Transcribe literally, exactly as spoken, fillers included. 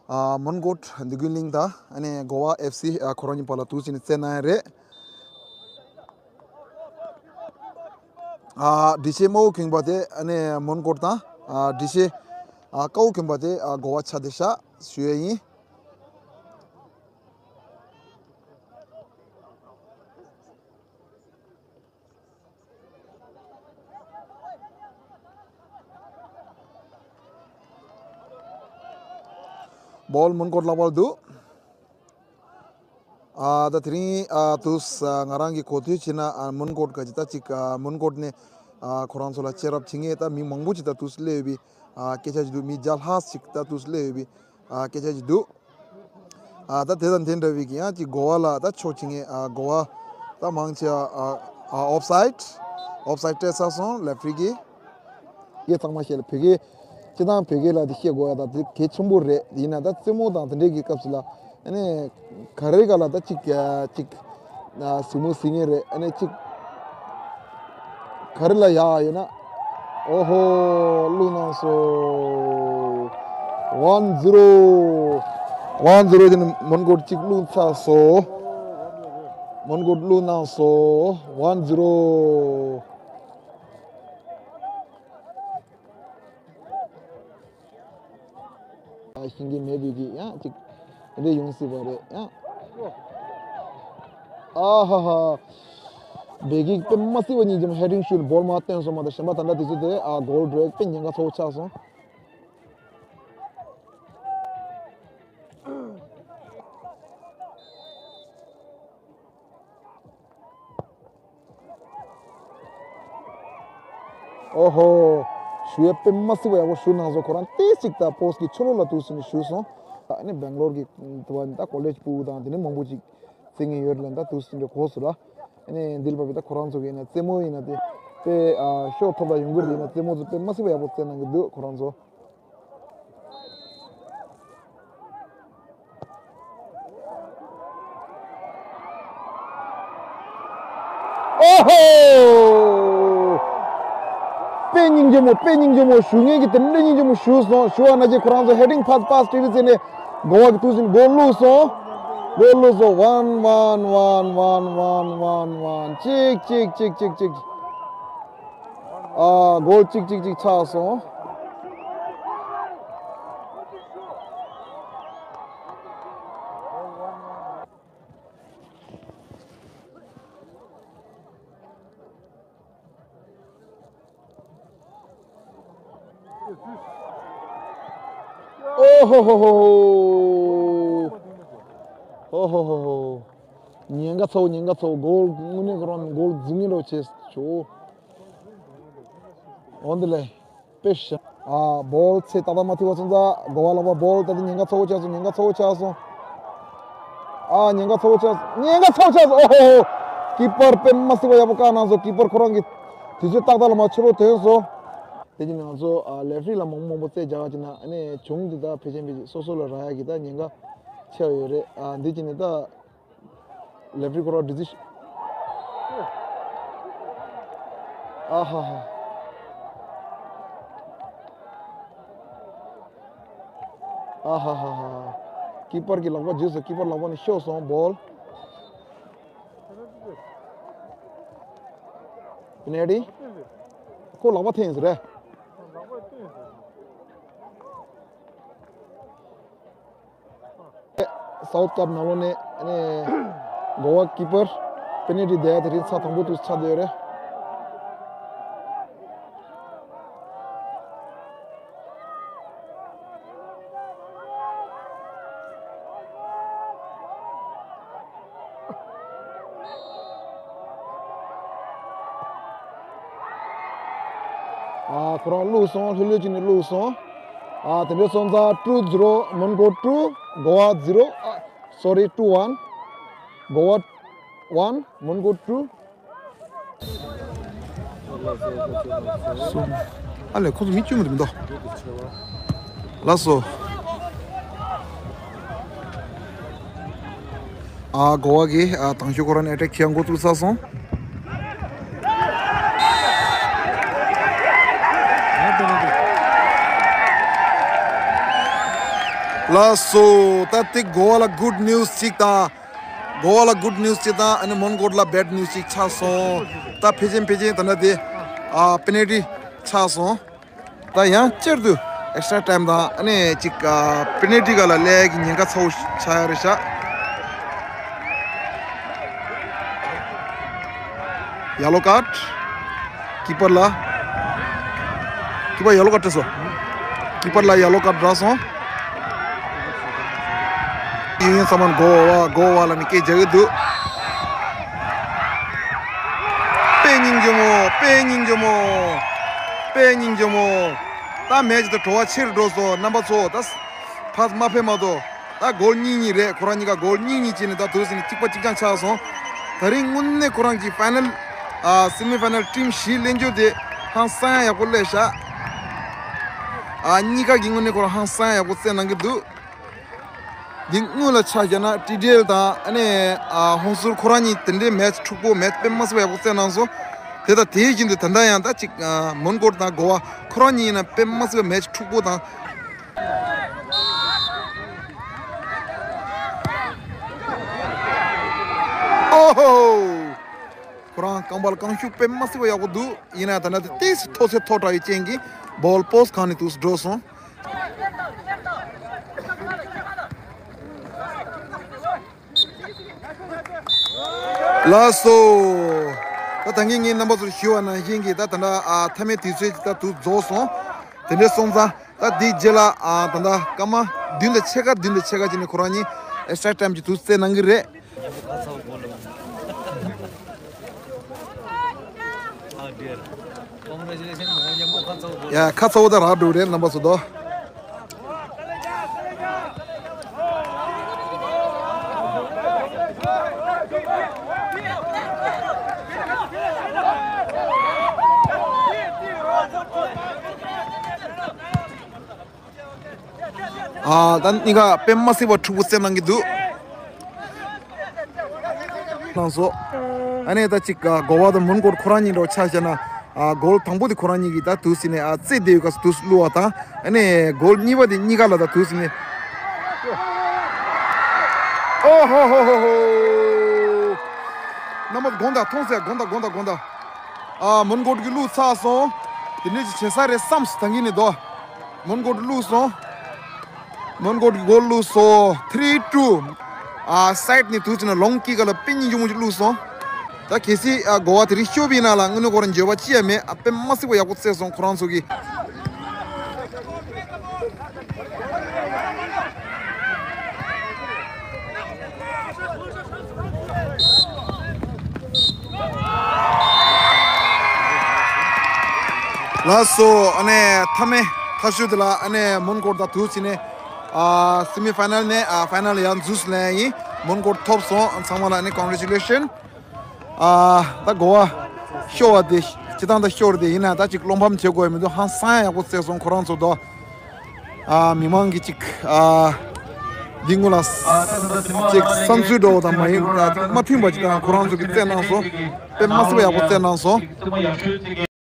ཨ་མོན་གྷོ་འདོད་རྒུའི་གླིང་དང་ཨ་ནི་གོ་བ་ཨེཕ་སི་ཨ་ཁོ་རང་གཉིས་བར་ལ་དུས་ཚོད་ནི་རྩེད་གནང་ཡ་རེད། ཨ་འདི་ཕྱི་དམར་པོ་གྱོན་པ་དེ་ཨ་ནི་མོན་གྷོ་དང་། ཨ་འདི་ཕྱི་ཨ་དཀར་པོ་གྱོན་པ་དེ་ཨ་གོ་བ་ཆགས་བསྡད་ཤག་ཞུ་ཡ་ཡིན། བོལ་མོན་གྷོ་ལག་པར་འདུག་ཨ་ད་དེ་རིང་ཨ་དུས་ཨ་ང་རང་གི་གོ་ཐོས་བྱས་ན། ཨ་མོན་གྷོ་ག་ཅི་ད་ཅིག་ཨ་མོན་གྷོ་ནས་ཨ་ཁོ་རང་ཚོ་ལ་ཅེར་ཨབ་བྱེད་མཁན་ད་མི་མང་པོ་ཅིག་ད་དུས་སླེབས་ཡོད་པའི་ཨ་སྐད་ཆ་ཅིག་འདུག་མི་བརྒྱ་ལྷག་ཅིག་ད་དུས་སླེབས་ཡོད་པའི་ཨ་སྐད་ཆ་ཅིག་འདུག་ཨ་ད་དེ་དང་དེ་འདྲ་བའི་གི་ཡང་ཅིག་གོ་བ་ལ་ད་ཕྱོགས་བྱེད་མཁན་ཨ་གོ་བ་ད་མང་ཆེ་བ་ཨ་ཨ་ཨོཕ་སའིད། ཨོཕ་སའིད་སྤྲད་ཚར་སོང་། ལེ་ཕི་རི་གིས། སྐད་གཙང་མ་བཤད་ལ་བོད་སྐད། སྤྱིར་བཏང་བོད་སྐད་ལ་དེ་བཤད་དགོས་ཡ་ད་དེ་གལ་ཆེན་པོ་རེད། ཡིན་ན་ད་རྩེད་མོ་དང་དེ་འདྲའི་གི་སྐབས་སུ་ལ་ཨ་ནི་ག་རེ་ག་ལ་ད་ཅིག་ཅིག་གཟིགས་མོ་གཟིགས་མཁན་རེད། ཨ་ནི་ཅིག་ག་རེ་ལ་ཡག་ཡོད་ན། ཨོ་ཧོ། བླུགས་གནང་སོང་། ཝན་ཛི་རོ། ཝན་ཛི་རོ་དེ་ནི་མོན་གྷོ་གཅིག་བླུགས་ཚར་སོང་། མོན་གྷོ་བླུགས་གནང་སོང་། ཝན་ཛི་རོ། ཤེས་ཀྱི་མེད་པའི་གི་ཡང་ཅིག་དེ་འདྲ་ཡོང་སྲིད་པ་རེད་ཡང་། ཨ་ཧ་ཧ། བོད་སྐད་དཔེ་མ་སྲིད་པ་སྙིང་རྗེ་མོ། ཧེ་ཌིང་ཤུལ་བོལ་མར་བཏོན་སོང་མ་གཏོགས་གཞན་པ་ད་ལྟ་དུས་ཚོད་དེ་ཨ་གོལ་འགྲོ་ཡ་དཔེ་ཉེན་ཁ་ཚ་པོ་ཆགས་སོང་། ཨོ་ཧོ། ཞུ་ཡ་དཔེ་མ་སྲིད་པ་ཡག་པོ་ཞུ་གནང་སོང་། ཁོ་རང་ཏོག་ཙམ་ད་པོ་སི་ཊི་གི་ཕྱི་ལོགས་ལ་འདུག་སེ་ནས་ཞུས་སོང་། ད་ཨ་ནི་སྦེང་ལོར་གི་དུ་བ་ནི་ད་ཀོ་ལེཇ་སྤུ་གུ་དང་དེ་ནས་མང་པོ་ཅིག་རྩེད་མཁན་ཡོད་རེད་ལ། ད་འདུག་སེ་འདྲ་གོ་སོང་ལ། ཨ་ནི་འདི་ལ་བབས་པའི་ད་ཁོ་རང་ཚོ་གི་ཡིན་ན་རྩེད་མོ་ཡིན་ན་དེ་དཔེ་ཨ་ཤོ་ཐོབ་ད་ཡོང་གི་རེད། ཡིན་ན་རྩེད་མོ་ཚོ་དཔེ་མ་སྲིད་པ་ཡག་པོ་རྩེད་གནང་གི་འདུག་ཁོ་རང་ཚོ། ཨོ་ཧོ། དཔེ་སྙིང་རྗེ་མོ། དཔེ་སྙིང་རྗེ་མོ། ཞུ་མཁན་གྱིས་དེ་འདྲ་སྙིང་རྗེ་མོ་ཞུས་སོང་། ཞུ་བ་ན་ཅིག་ཁོ་རང་ཚོ་ཧེ་ཌིང་ཕ་སི་པ་སི་ཊི་རི་བྱས་ནས་གོ་བ་གི་དུས་ཟིན་གོལ་བླུགས་སོང་། གོལ་བླུགས་སོང་། ཝན་ཝན་ཝན། གཅིག་གཅིག་གཅིག་གཅིག་གཅིག་ཨ་གོལ་གཅིག་གཅིག་གཅིག་ཆགས་སོང་། ཨོ་ཧོ་ཧོ་ཧོ། ཨོ་ཧོ་ཧོ་ཧོ། ཉེན་ཁ་ཚ་བོ། ཉེན་ཁ་ཚ་བོ། གོལ་དངོས་གནས་ཁོ་རང་གོལ་འཛིང་གི་འགྲོ་བྱས་བྱུང་། འོ་འདི་ལས། དཔེ་ཤ། ཨ་བོལ་ཚེ་ཏག་ཏག་མ་ཐུག་པ་སོང་ཙང་གོ་བ་ལག་པ་བོལ། ད་དེ་ཉེན་ཁ་ཚ་བོ་ཆགས་སོང་། ཉེན་ཁ་ཚ་བོ་ཆགས་སོང་། ཨ་ཉེན་ཁ་ཚ་བོ་ཆགས་སོང་། ཉེན་ཁ་ཚ་བོ་ཆགས་སོང་། ཨོ་ཧོ་ཧོ། ཀི་པར་དཔེ་མ་སྲིད་པ་ཡག་པོ་བཀག་གནང་སོང་། ཀི་པར་ཁོ་རང་གིས་དུས་ཚོད་ཏག་ཏག་ལ་མར་ཕྱི་ལོགས་ཐོན་སོང་། དེ་བཞིན་ང་ཚོ་ཨ་ལེ་ཕི་རི་ལ་མང་པོ་མང་པོ་རྩེད་རྒྱག་ག་བྱེད་ན་ཨ་ནི་གྱོང་འདི་དག་ཕལ་ཆེར་ཕལ་ཆེར་སོ་སོ་ལ་རག་ཡ་གི་ད་ཉེན་ཁ་ཆེ་བ་ཡོད་རེད། ཨ་འདི་བྱས་ནས་ད། ལེ་ཕི་རི་ཁོ་རང་ཌི་སི་ཤན། ཨ་ཧ་ཧ། ཨ་ཧ་ཧ་ཧ། ཀི་པར་གྱི་ལག་པ་འཇུས་སོང་། ཀི་པར་ལག་པ་ནས་ཤོར་སོང་། བོལ། པེ་ནལ་ཊི། ཁོ་ལག་པ་འཐེན་ཟེར་རེད། སའུཐ་ཀབ་ནང་ལོགས་ནས་ནས་གོ་བ་ཀི་པར་པེ་ནལ་ཊི་བསྡད་ཡ་དེ་རིང་ཚར་དང་པོ་དུས་ཆགས་བསྡད་ཡོད་རེད། ཨ་ཁོ་རང་བླུགས་སོང་། ལྷོད་ལྷོད་བྱས་ནས་བླུགས་སོང་། ཨ་དེ་འདྲ་སོང་ཙང་ཊུ་ཛི་རོ། མོན་གྷོ་ཊུ། གོ་བ་ཛི་རོ། ཨ་སོ་རི། ཊུ་ཝན། གོ་བ་ཝན། མོན་གྷོ་ཊུ། སོང་། ཨ་ལས་ཁོ་ཚོ་མི་བཅུ་མ་དེ་མི་འདུག་ལགས་སོ། ཨ་གོ་བ་གི་ཨ་དང་ཤོས་ཁོ་རང་ནས་ཨེ་ཊེག་བྱེད་འགོ་བཙུགས་ཚར་སོང་། ལགས་སོ། ད་དེ་གོ་བ་ལ་good news ཅིག་དང་། གོ་བ་ལ་good news ཅིག་དང་ཨ་ནི་མོན་གྷོ་ལ་bad news ཅིག་ཆགས་སོང་། ད་ཕལ་ཆེར་ཕལ་ཆེར་ད་ལྟ་དེ་ཨ་penalty ཆགས་སོང་། ད་ཡང་བསྐྱར་དུ་extra time དང་ཨ་ནི་ཅིག་ཨ་penalty སྒང་ལ་སླེབས་ཀྱི་ཉེན་ཁ་ཚ་བོ་ཆགས་ཡ་རེད་ཤག Yellow card. Keeper ལ། keeper yellow card སྤྲད་སོང་། keeper ལ་yellow card སྤྲད་སོང་། ཡིན་ཡིན་ཚང་མ་གོ་བ་གོ་བ་ལ་ནི་སྐད་རྒྱག་གི་འདུག་དཔེ་སྙིང་རྗེ་མོ། དཔེ་སྙིང་རྗེ་མོ། དཔེ་སྙིང་རྗེ་མོ། ད་match དེ་བྲོ་བ་ཆེ་རུ་འགྲོ་སོང་རྣམ་པ་ཚོ། ད་pass མ་ཕེབས་མ་གཏོགས། ད་goal གཉིས་གཉིས་རེད། ཁོ་རང་གཉིས་ཀ་goal གཉིས་གཉིས་བྱས་ནས་ད་དུས་ཟིན་ནས་གཅིག་པ་གཅིག་རྐྱང་ཆགས་སོང་། ད་རིང་དངོས་གནས་ཁོ་རང་གི་final ཨ་semi final team བཞི་ལེན་རྒྱུ་དེ་ཧང་སང་ཡག་པོ་སླེབས་ཤག་ཨ་གཉིས་ཀ་གི་དངོས་གནས་ཁོ་རང་ཧང་སང་ཡག་པོ་རྩེད་གནང་གི་འདུག་འདི་སྔོན་ལ་ཆ་བཞག་ན་ཏི་ཌི་ཨེལ་དང་ཨ་ནི་ཨ་ཧོང་སུར་ཁོ་རང་གཉིས་དེ་འདྲའི་match འཁྲུག་པོ་match དཔེ་མ་སྲིད་པ་ཡག་པོ་རྩེད་གནང་སོང་། དེ་དང་དེའི་བཞིན་དུ་ད་ལྟ་ཡང་ད་ཅིག་ཨ་མོན་གྷོ་དང་གོ་བ་ཁོ་རང་གཉིས་ཡིན་ན་དཔེ་མ་སྲིད་པ་match འཁྲུག་པོ་དང་། ཨོ་ཧོ། ཁོ་རང་རྐང་པ་ལ་རྐང་ཤུགས་དཔེ་མ་སྲིད་པ་ཡག་པོ་འདུག་ཡིན་ན་ད་ལྟ་དེ་ཏོག་ཙམ་མཐོ་ཚད་མཐོ་དྲགས་ཡོད་རྐྱེན་གྱིས་ball post སྒང་ནས་དུས་སུ་འགྲོ་སོང་། ལགས་སོ། ད་ད་གིན་ངས་རྣམ་པ་ཚོར་ཞུས་པ་ནང་བཞིན་གྱི་ད་ད་ལྟ་ཨ་མཐའ་མའི་དུས་ཚོད་ཀྱི་ད་དུས་རྫོགས་སོང་། དེ་འདྲ་སོང་ཙང་ད་འདིའི་རྗེས་ལ་ཨ་ད་ལྟ་སྐར་མ་བདུན་དང་ཕྱེད་ཀ་བདུན་དང་ཕྱེད་ཀ་ཅིག་ནས་ཁོ་རང་གཉིས་extra time གྱི་དུས་རྩེད་གནང་གི་རེད། ཡ་ཁ་ཚ་བོ་ད་རག་འགྲོ་རེད་རྣམ་པ་ཚོ་དོ། ཨ་ད་གཉིས་ཀ་དཔེ་མ་སྲིད་པ་འཁྲུག་པོ་རྩེད་གནང་གི་འདུག་གནང་སོང་། ཨ་ནི་ད་ཅིག་གོ་བ་དང་མོན་གྷོ་ཁོ་རང་གཉིས་འགྲོ་ཆ་བཞག་ན། ཨ་goal དང་པོ་དེ་ཁོ་རང་གཉིས་ཀྱིས་ད་དུས་ཟིན་ནས་ཨ་རྩེད་བསྡད་ཡོད་སྐབས་སུ་དུས་སུ་བླུགས་པ་དང་། ཨ་ནི་goal གཉིས་པ་དེ་གཉིས་ཀ་ལ་ད་དུས་ཟིན་ནས། ཨོ་ཧོ་ཧོ་ཧོ་ཧོ། རྣམ་པ་དགོངས་དག་མཐོང་ཟེར་དགོངས་དག་དགོངས་དག་དགོངས་དག་ཨ་མོན་གྷོ་གིས་བླུགས་ཚར་སོང་། དེ་འདྲ་ཅིག་བྱེད་ས་རེད་བསམས་སོང་ད་གིན་ནས་དོ། མོན་གྷོ་གིས་བླུགས་སོང་། མོན་གྷོ་གིས་goal བླུགས་སོང་། three two ཨ་side ནས་དུས་ཚོད་ནས་long kick ལ་དཔེ་སྙིང་རྗེ་མོ་ཅིག་བླུགས་སོང་། ད་གལ་སྲིད་ཨ་གོ་བ་དེ་རིང་ཤོར་བ་ཡིན་ན་ལ་དངོས་གནས་ཁོ་རང་འགྱོད་པ་ཅི་ཡང་མེད། ཨ་དཔེ་མ་སྲིད་པ་ཡག་པོ་རྩེས་སོང་ཁོ་རང་ཚོ་གིས། ལགས་སོ། ཨ་ནི་མཐའ་མའི་མཐའ་གཞུག་དེ་ལ་ཨ་ནི་མོན་གྷོ་དང་དུས་ཚོད་ནས་ཨ་semi final ནས་ཨ་final ཡང་འཛུལ་སོང་ཡིན། མོན་གྷོ་ཐོབ་སོང་། ཚང་མ་ལ་ཨ་ནི་congratulation། ཨ་ད་གོ་བ་ཤོར་བ་དེ་སྤྱི་བཏང་ད་ཤོར་དེ་ཡིན་ན་ད་ཅིག་བློ་ཕམ་བྱེད་དགོས་མི་འདུག་ཧང་སང་ཡག་པོ་རྩེས་སོང་ཁོ་རང་ཚོ་དོ། ཨ་མི་མང་གི་ཅིག་ཨ་འདི་ངོ་ལ་ཅིག་བསམ་ཚུལ་འདྲ་བོ་དང་མ་ཡིན་ད་མ་མཐུན་པ་ཅིག་དང་ཁོ་རང་ཚོ་གི་རྩེད་གནང་སོང་། དཔེ་མ་སྲིད་པ་ཡག་པོ་རྩེད་གནང་སོང་།